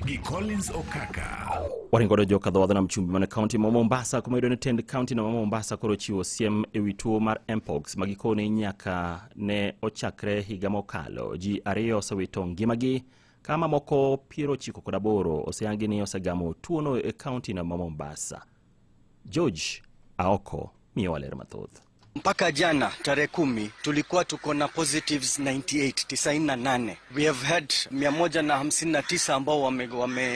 Gi Collins Okaka. Waringo godo joka dho wadh nam chumbi man e kaunti ma Mombasa kuma iyudo ni tend kaunti no ma Mombasa koro chiwo siem e wi tuo mar mpox ma gikone nyaka ne ochakre higa mokalo. Ji ariyo osewito ngimagi ka mamoko 98 oseyangi ni osegamo tuono e kaunti no ma Mombasa. George Aoko miyowa ler mathoth. Mpaka jana tarehe 10 tulikuwa tuko na positives 98, 98. We have had 159 ambao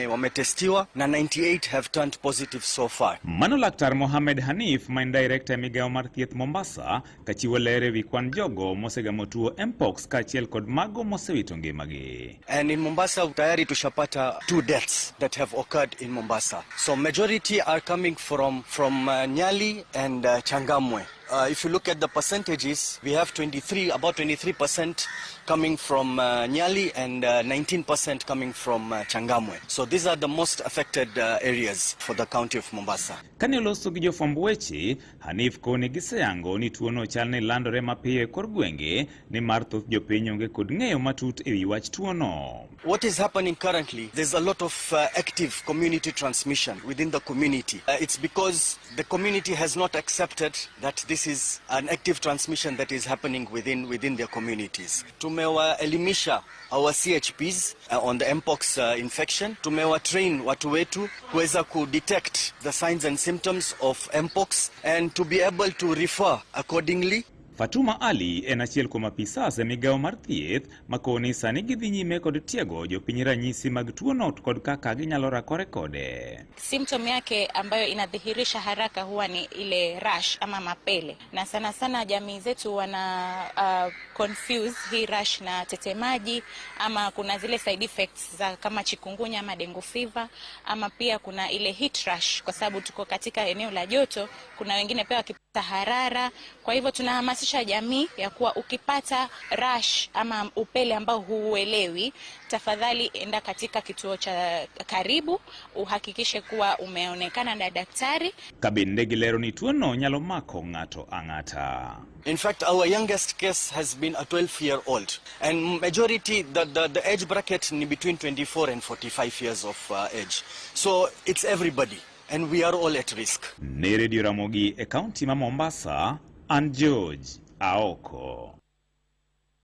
wametestiwa na 98 have turned positive so far. Mano Laktar Mohamed Hanif ma en director e migawo mar thieth Mombasa kachiwo ler e wi kwan jogo mosegamo tuo mpox kaachiel kod mago mosewito ngimagi. And in Mombasa tayari tushapata two deaths that have occurred in Mombasa. So majority are coming from Nyali and Changamwe. If you look at the percentages, we have 23, about 23% coming from Nyali and 19% coming from Changamwe. So these are the most affected areas for the county of Mombasa. Kane oloso gi jofwamb weche, Hanif koni giseyango ni tuono chal ni landore mapiyo e kor gwenge nimar thoth jopiny onge kod ng'eyo matut e wi wach tuono. What is happening currently, there's a lot of active community transmission within the community. It's because the community has not accepted that this is an active transmission that is happening within their communities. Tumewaelimisha our CHPs on the mpox infection. Tumewa-train watu wetu kuweza ku-detect the signs and symptoms of mpox and to be able to refer accordingly. Fatuma Ali en achiel kuom apisas e migawo mar thieth makoni sani gidhi nyime kod tiego jopiny ranyisi mag tuono kod kaka ginyalo rakore kode. Symptom yake ambayo inadhihirisha haraka huwa ni ile rash ama mapele, na sana sana jamii zetu wana confuse hii rash na tetemaji, ama kuna zile side effects za kama chikungunya ama dengue fever, ama pia kuna ile heat rash, kwa sababu tuko katika eneo la joto. Kuna wengine pia wakipata harara. Kwa hivyo tunahamasisha jamii ya kuwa ukipata rash ama upele ambao huuelewi, tafadhali enda katika kituo cha karibu uhakikishe kuwa umeonekana na daktari. Kabende gilero ni tuono nyalo mako ng'ato ang'ata. In fact, our youngest case has been a 12-year-old. And majority, the age bracket ni between 24 and 45 years of age. So it's everybody, and we are all at risk. Ne Radio Ramogi e kaunti ma Mombasa, an George Aoko.